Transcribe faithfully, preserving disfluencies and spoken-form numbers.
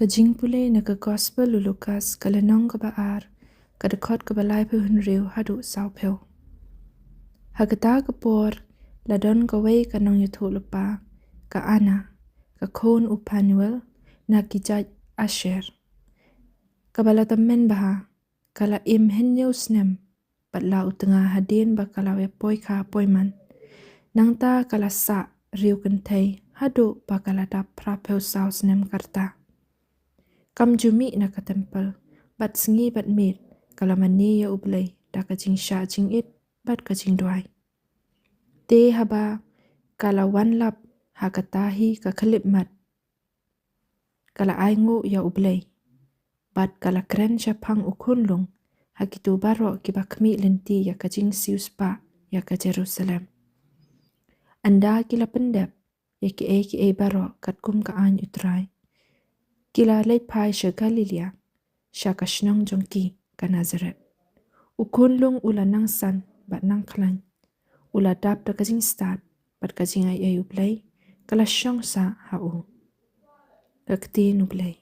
Ka jingpule na ka Gospel u Lukas, ka lynnong kaba ar, ka dkhot kaba laiphew hynriew haduh sawphew. Ha kata ka por, la don kawei ka nongïathuhlypa, ka Anna, ka khun u Phanuel, na ki jait Asher. Kaba la tymmen bha, ka la im hynñiew snem, bad la u tnga hadien ba ka la ïa poi kha poi man. Nangta ka la sah riew kynthei, haduh ba ka la dap phraphew saw snem ka rta. Kam ju mih na ka templ, bad sngi bad miet, ka la mane ïa U Blei, da ka jingshah jingit, bad ka jingduwai. Te haba ka la wan lap ha kata hi ka khyllipmat, ka la ainguh ïa U Blei, bad ka la kren shaphang u khunlung ha kito baroh kiba khmih lynti ïa ka jingsiewspah ïa ka Jerusalem. Ynda ki la pyndep ïa kiei kiei baroh katkum ka aiñ U Trai, ki la leit phai sha Galilaïa, sha ka shnong jong ki, ka Nasaret. U khunlung u la nang san bad nang khlaiñ, u la dap da ka jingstad bad ka jingaiei U Blei ka la shong sah ha u. Ka ktien U Blei.